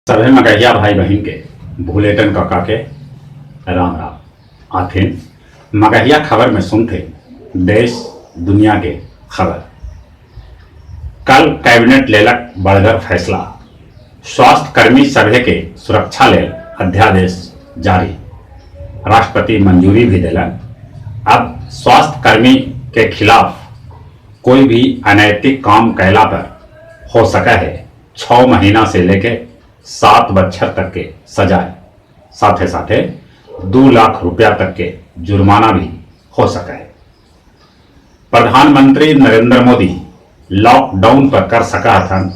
सभे मगहिया भाई बहिन के भुलेटन कका के राम राम। आथिन मगहिया खबर में सुनथे देश दुनिया के खबर। कल कैबिनेट लेलक बड़गर फैसला, स्वास्थ्य कर्मी सभे के सुरक्षा लेल अध्यादेश जारी, राष्ट्रपति मंजूरी भी देलन। अब स्वास्थ्य कर्मी के खिलाफ कोई भी अनैतिक काम कैला पर हो सका है 6 महीना से लेके 7 बच्छर तक के सजाए, साथे साथे 2 लाख रुपया तक के जुर्माना भी हो सका है। प्रधानमंत्री नरेंद्र मोदी लॉकडाउन पर कर सका हथन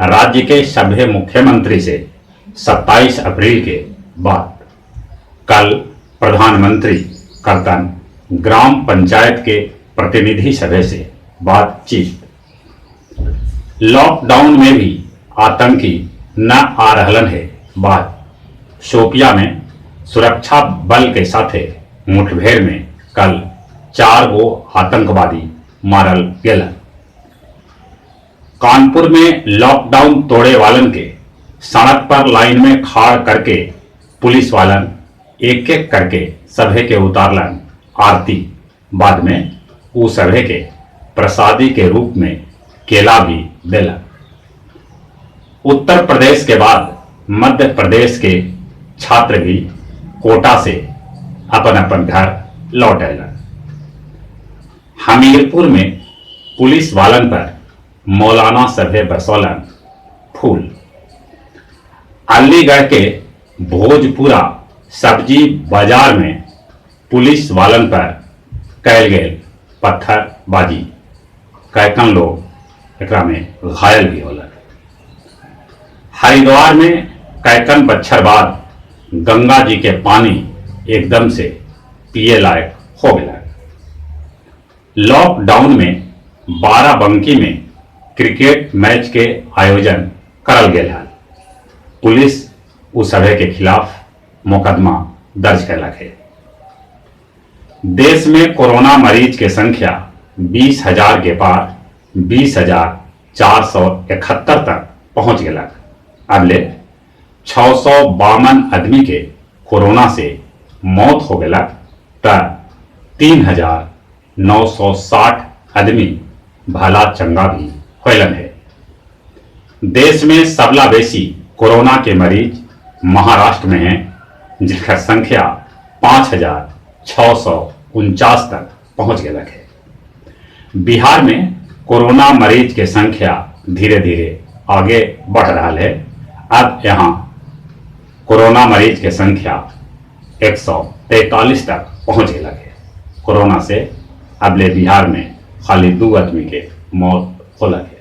राज्य के सभे मुख्यमंत्री से 27 अप्रैल के बाद। कल प्रधानमंत्री करतन ग्राम पंचायत के प्रतिनिधि सभे से बातचीत। लॉकडाउन में भी आतंकी न आ रहलन है बात। शोपिया में सुरक्षा बल के साथे मुठभेड़ में कल 4 गो आतंकवादी मारल गेलन। कानपुर में लॉकडाउन तोड़े वालन के सड़क पर लाइन में खाड़ करके पुलिस वालन एक एक करके सभे के उतारलन आरती, बाद में उ सभे के प्रसादी के रूप में केला भी देलन। उत्तर प्रदेश के बाद मध्य प्रदेश के छात्र भी कोटा से अपन अपन घर लौट आयलन। हमीरपुर में पुलिस वालन पर मौलाना सभे बरसौलन फूल। अलीगढ़ के भोजपुरा सब्जी बाजार में पुलिस वालन पर कैल गेल पत्थरबाजी, कैकन लोग एकरा में घायल भी होलन। हरिद्वार में कैकन बच्छर बाद गंगा जी के पानी एकदम से पिए लायक हो गया। लॉकडाउन में बाराबंकी में क्रिकेट मैच के आयोजन करल गेल हल। पुलिस उस सभे के खिलाफ मुकदमा दर्ज कैलक है। देश में कोरोना मरीज के संख्या 20,000 के पार 20,471 तक पहुंच गया। अबले 652 आदमी के कोरोना से मौत हो गया त 3,960 आदमी भला चंगा भी होलन है। देश में सबला बेसी कोरोना के मरीज महाराष्ट्र में हैं, जिनका संख्या 5,649 तक पहुंच गया है। बिहार में कोरोना मरीज के संख्या धीरे धीरे आगे बढ़ रहा है। अब यहाँ कोरोना मरीज के संख्या 143 तक पहुंच गया है। कोरोना से अबले बिहार में खाली 2 आदमी के मौत होला है।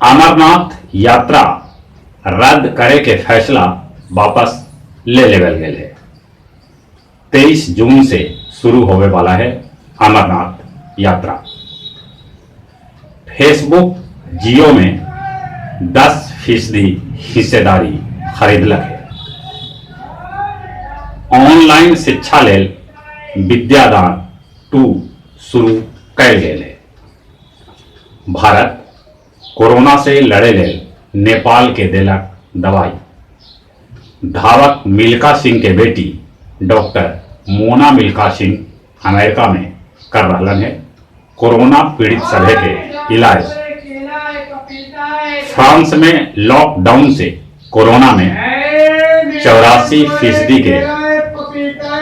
अमरनाथ यात्रा रद्द करे के फैसला वापस ले लेवल गए है। 23 जून से शुरू होवे वाला है अमरनाथ यात्रा। फेसबुक जियो में 10% हिस्सेदारी खरीदलक है। ऑनलाइन शिक्षा लेल विद्यादान 2 शुरू कैल गेल है। भारत कोरोना से लड़े लेल नेपाल के देलक दवाई। धावक मिल्खा सिंह के बेटी डॉक्टर मोना मिल्खा सिंह अमेरिका में कर रहलन है कोरोना पीड़ित सभे के इलाज। फ्रांस में लॉकडाउन से कोरोना में 84% के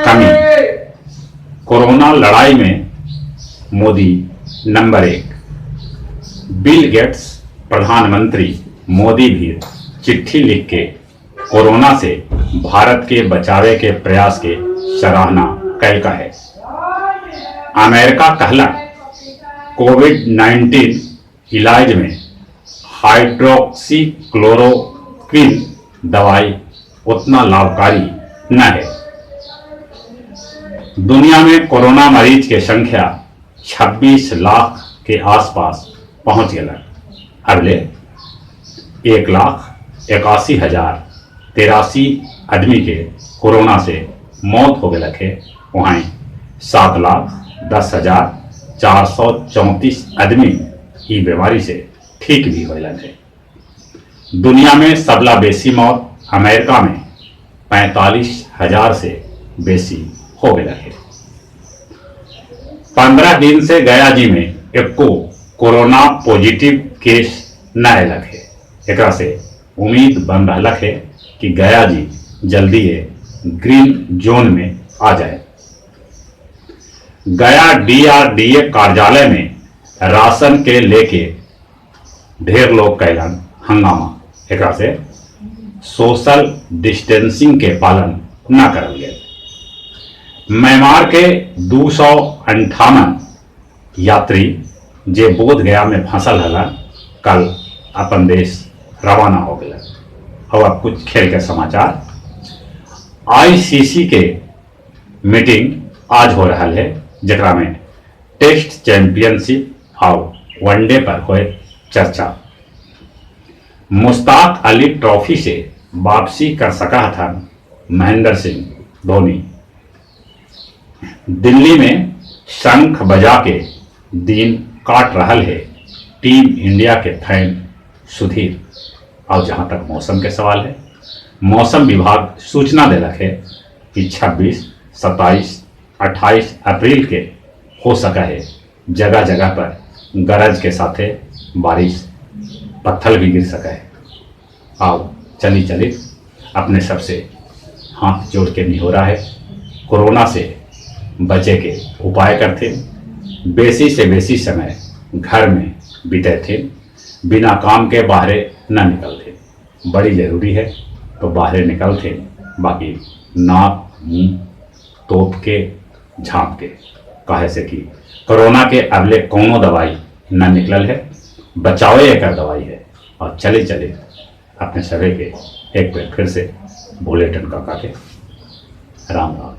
कमी। कोरोना लड़ाई में मोदी नंबर 1। बिल गेट्स प्रधानमंत्री मोदी भी चिट्ठी लिख के कोरोना से भारत के बचावे के प्रयास के सराहना कैलका है। अमेरिका कहला कोविड-19 इलाज में हाइड्रोक्सीक्लोरोक्विन दवाई उतना लाभकारी न है। दुनिया में कोरोना मरीज के संख्या 26 लाख के आसपास पहुंच गया। अगले 1,81,083 आदमी के कोरोना से मौत हो गया है। वहीं 7,10,434 आदमी ई बीमारी से ठीक भी होलन है। दुनिया में सबला बेसी मौत अमेरिका में 45,000 से बेसी हो गया है। 15 दिन से गया जी में एको कोरोना पॉजिटिव केस न आयल है। एकरा से उम्मीद बन रहा है कि गया जी जल्दी ये ग्रीन जोन में आ जाए। गया डीआरडीए कार्यालय में राशन के लेके ढेर लोग कैलन हंगामा। एकरा से सोशल डिस्टेंसिंग के पालन न करल गया। म्यांमार के 258 यात्री जे बोध गया में फंसल हलन कल अपन देश रवाना हो गए। और अब कुछ खेल के समाचार। आईसीसी के मीटिंग आज हो रहा है, जकरा में टेस्ट चैंपियनशिप और वनडे पर हुए चर्चा। मुश्ताक अली ट्रॉफी से वापसी कर सका था महेंद्र सिंह धोनी। दिल्ली में शंख बजा के दिन काट रहा है टीम इंडिया के फैन सुधीर। और जहां तक मौसम के सवाल है, मौसम विभाग सूचना दिलक है कि 26, 27, 28 अप्रैल के हो सका है जगह जगह पर गरज के साथे बारिश, पत्थर भी गिर सका है। आओ चली चली अपने सबसे हाथ जोड़ के नहीं हो रहा है, कोरोना से बचे के उपाय करते, बेसी से बेसी समय घर में बीते थे, बिना काम के बाहरे न निकलते। बड़ी जरूरी है तो बाहरे निकलते, बाकी नाक मुंह तोप के झाँप के, काहे से कि कोरोना के अगले कोनो दवाई न निकलल है, बचावे एकर दवाई है। और चले चले अपने सभी के एक बार फिर से भोले टन काका के राम राम।